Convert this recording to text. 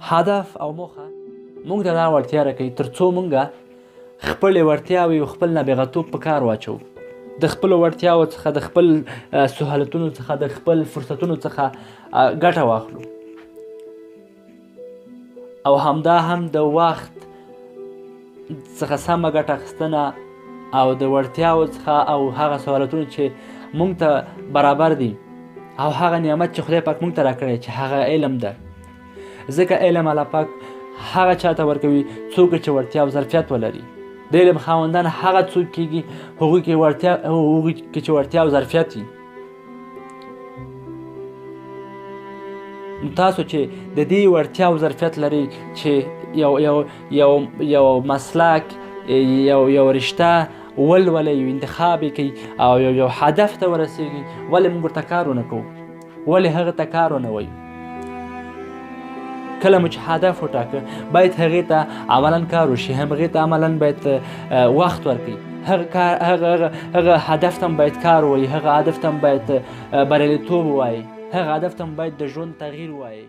هدف او موخه موږ ته دا وړتیا راکوي تر څو موږ خپلې وړتیاوې او خپل نابغتوب په کار واچوو، د خپلو وړتیاوو څخه، د خپل سهولتونو څخه، د خپل فرصتونو څخه ګټه واخلو. او همدا هم د وخت څخه سمه ګټه اخیستنه او د وړتیاوو څخه او هغه سهولتونو چې مونږ ته برابر دي او هغه نعمت چې خدای پاک مونږ ته راکړی چې هغه علم ده. ځکه علم الله پاک هغه چاته ورکوي څوک چې وړتیا او ظرفیت ولري. د علم خاوندان هغه څوک کیږي هغوی کې وړتیا، هغوی کې چې وړتیا او ظرفیت وي. نو تاسو چې د دې وړتیا او ظرفیت لرئ چې یو یو یو یو مسلک، یو یو رشته ولولئ، یو انتخاب یې کوي او یو یو هدف ته ورسیږي، ولې موږ ورته کار ونه کوو؟ ولې هغه ته کار ونه وایو؟ کله مو چې هدف وټاکه باید هغې ته عملا کار وشي، همغې ته عملا باید وخت ورکړي، هغه کار، هغه هغه هغه هدف ته هم باید کار ووایي، هغه هدف ته هم باید بریالیتوب ووایي، هغه هدف ته هم باید د ژوند تغییر ووایي.